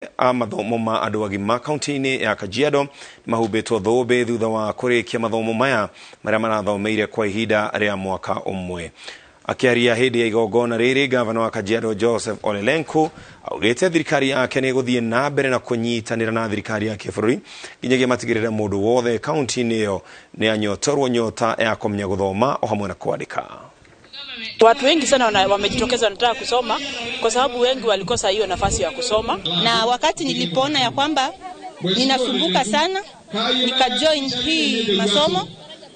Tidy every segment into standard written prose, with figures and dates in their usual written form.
A mathomo ma andũ agima kaunti-inĩ ya Kajiado mahumbĩtwo thũmbĩ thutha wa kũrĩkia mathomo maya marĩa marathomeire kwa ihinda rĩa mwaka ũmwe. Akĩaria hĩndĩ ya igongona rĩrĩ, gavana wa Kajiado Joseph Ole Lenku augĩte thirikari yake nĩ ĩgũthiĩ na mbere na kũnyitanĩra na thirikari ya kĩbũrũri nginyagia matigĩrĩre mũndũ wothe kaunti-inĩ ĩyo nĩ anyotorwo nyota ya kũmenya gũthoma o hamwe na kwandĩka. Watu wengi sana wamejitokeza wanataka kusoma kwa sababu wengi walikosa hiyo nafasi ya kusoma. Na wakati nilipoona ya kwamba ninasumbuka sana, nikajoin hii masomo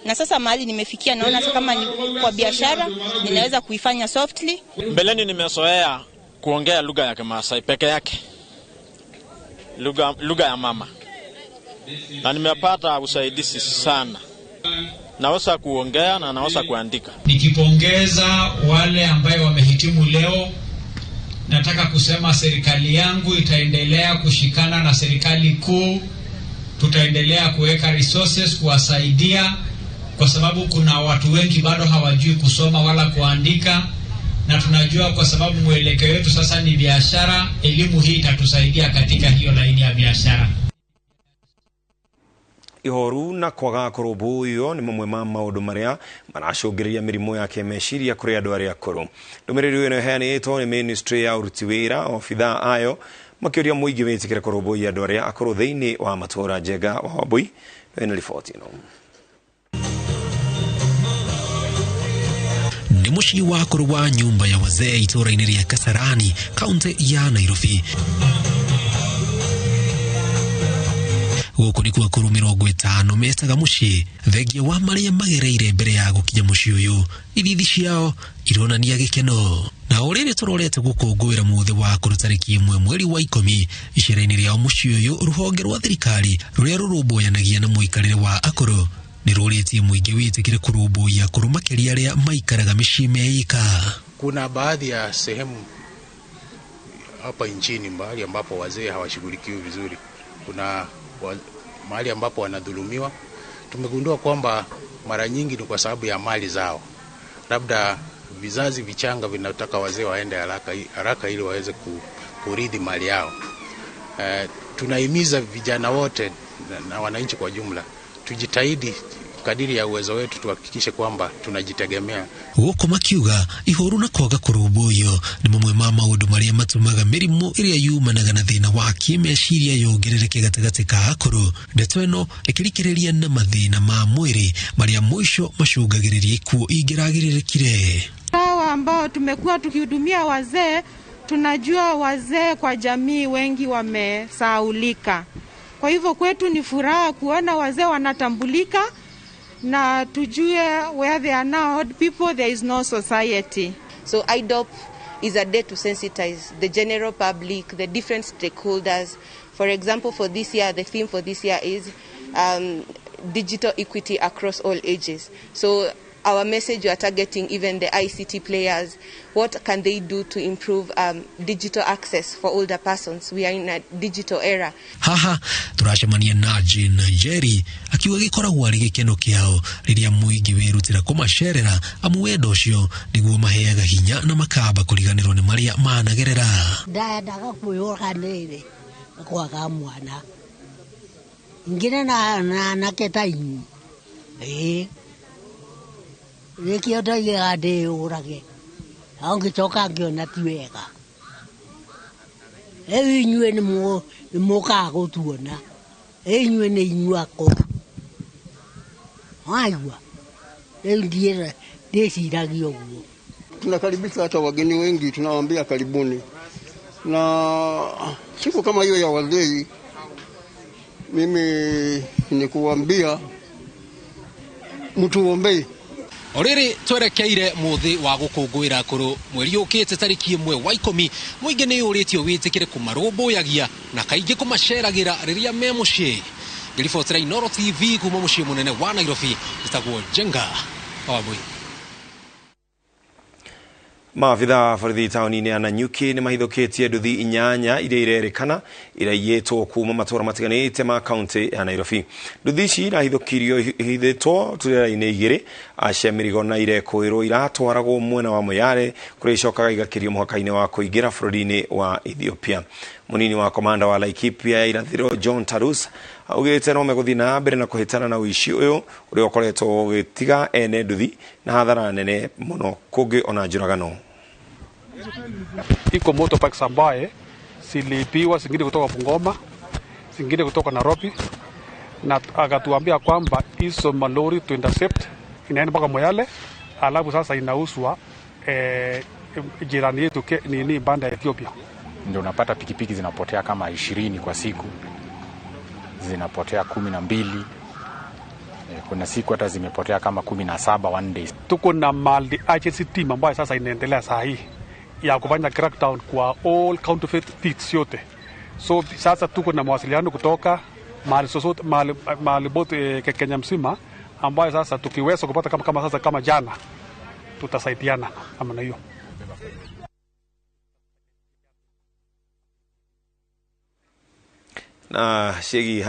na sasa mahali nimefikia naona sasa kama ni kwa biashara ninaweza kuifanya softly. Mbeleni nimezoea kuongea lugha ya Kimaasai peke yake, lugha ya mama, na nimepata usaidizi sana. Naweza kuongea na naweza kuandika. Nikipongeza wale ambayo wamehitimu leo, nataka kusema serikali yangu itaendelea kushikana na serikali kuu. Tutaendelea kuweka resources kuwasaidia, kwa sababu kuna watu wengi bado hawajui kusoma wala kuandika, na tunajua kwa sababu mwelekeo wetu sasa ni biashara, elimu hii itatusaidia katika hiyo laini ya biashara. Ihoru na kwaga kũrũmbũiyo nĩ mamwe ma maũndũ marĩa maracũngĩrĩria mĩrimũ ya kĩmeciria kũrĩ andũ arĩa akũrũ. Ndũmĩrĩri ĩno ĩheanĩtwo nĩ ministry ya ũruti wĩra, obithaa ayo makĩũria mũingĩ wĩtĩkĩre kũrũmbũiya andũ arĩa akũrũ thĩinĩ wa matũũra. Njenga wa Wambui wĩna riboti ĩno. Nĩ mũciĩ wa akũrũ wa nyumba ya wazee itũũra-inĩ rĩa Kasarani, kaunti ya Nairobi. Gũkũ nĩkuo akũrũ 50 metaga mũciĩ, thengia wa marĩa magereire mbere ya gũkinya mũciĩ ũyũ. Ithithi ciao ironania gĩkeno. Na o rĩrĩ tũrorete gũkũngũĩra mũthĩ wa akũrũ tarĩki 1 mweri wa 10, icera-inĩ rĩao mũciĩ ũyũ, rũhonge rwa thirikari rũrĩa rũrũmbũyanagia na mũikarĩre wa akũrũ nĩ rũrĩtie mũingĩ wĩtĩkĩre kũrũmbũiya akũrũ makĩria arĩa maikaraga mĩciĩ meika. Kuna baadhi ya sehemu hapa nchini mahali ambapo wazee hawashughulikiwi vizuri. Kuna mahali ambapo wanadhulumiwa. Tumegundua kwamba mara nyingi ni kwa sababu ya mali zao. Labda vizazi vichanga vinataka wazee waende haraka haraka ili waweze kurithi mali yao. Tunahimiza vijana wote na wananchi kwa jumla tujitahidi kadiri ya uwezo wetu tuhakikishe kwamba tunajitegemea. Gũkũ makiuga ihoru na kwaga kũrũmbũiyo nĩ mamwe ma maũndũ marĩa matũmaga mĩrimũ ĩrĩa yumanaga na thĩna wa kĩmeciria yongerereke gatagatĩ ka akũrũ. Ndeto ĩno ĩkĩrikĩrĩria na mathĩna ma mwĩrĩ marĩa mũico macũngagĩrĩria ikuũ ingĩragĩrĩrĩkire. Hawa ambao tumekuwa tukihudumia wazee, tunajua wazee kwa jamii wengi wamesahaulika. Kwa hivyo kwetu ni furaha kuona wazee wanatambulika na tujue where they are now old people, there is no society. So IDOP is a day to sensitize the general public, the different stakeholders. For example, for this year, the theme for this year is digital equity across all ages. So our message, we are targeting even the ICT players. What can they do to improve digital access for older persons? We are in a digital era. Haha turacemania na Jane Njeri akiuga gĩkoragwo arĩ gĩkeno kĩao rĩrĩa mũingĩ wĩrutĩra kũmacerera, amu wendo ũcio nĩguo maheaga hinya na makamba kũriganĩrwo nĩ marĩa managerera. Ndaendaga kwĩyũraga nĩrĩ kwaga mwana ngine na anake ta inyuĩ ĩĩ nĩkĩo ndoigaga ndĩyũrage, no ngĩcoka ngĩona ti wega. Rĩu inyuĩ nĩmũkaga gũtuona, rĩu inyuĩ nĩ inyuĩ akũrũ, waigua? Rĩu ndĩciragia ũguo. Tunakaribisha hata wageni wengi, tunawaambia karibuni. Na siku kama hiyo ya wazee, mimi ni kuambia mtuombee. O rĩrĩ twerekeire mũthĩ wa gũkũngũĩra akũrũ mweri ũkĩte tarĩki 1 wa 10, mũingĩ nĩ ũrĩtio wĩtĩkĩre kũmarũmbũyagia na kaingĩ kũmaceragĩra rĩrĩa me mũciĩ. Ngĩribotera Inooro TV kuma mũciĩ mũnene wa Nairobi, njĩtagwo Njenga wa Wambui. Maabithaa a borithi taũni-inĩ ya Nanyuki nĩ mahithũkĩtie nduthi 8 iria irerĩkana iraiyĩtwo kuma matũũra matiganĩte ma kaunti ya Nairobi. Nduthi ici irahithũkirio ihithĩtwo turera-inĩ 2 cia mĩrigo na irekũĩrwo iratwaragwo mwena wa Moyale kũrĩa icokaga igakĩrio mũhaka-inĩ wa kũingĩra bũrũri-inĩ wa Ethiopia. Munini wa komanda wa Laikipia ya irathiro John Tarus augite no meguthii na mbere na kuhitana na uici uyu uria ukoretwo ugitiga ene nduthi na hathara nene muno kungi ona njuragano. Iko motorbikes ambaye ziliibiwa, zingine kutoka Bungoma, zingine kutoka Nairobi, na akatuambia kwamba hizo malori to intercept inaenda mpaka Moyale, alafu sasa inauzwa jirani yetu nini banda ya Ethiopia. Ndio unapata pikipiki zinapotea kama 20 kwa siku, zinapotea 12. Kuna siku hata zimepotea kama 17 one day. Tuko na multi agency team ambayo sasa inaendelea saa hii ya kufanya crackdown kwa all counterfeit thieves yote. So sasa tuko na mawasiliano kutoka mahali sosote, mahali bote Kenya mzima, ambayo sasa tukiweza kupata kama sasa kama jana tutasaidiana namna hiyo. Na shegi.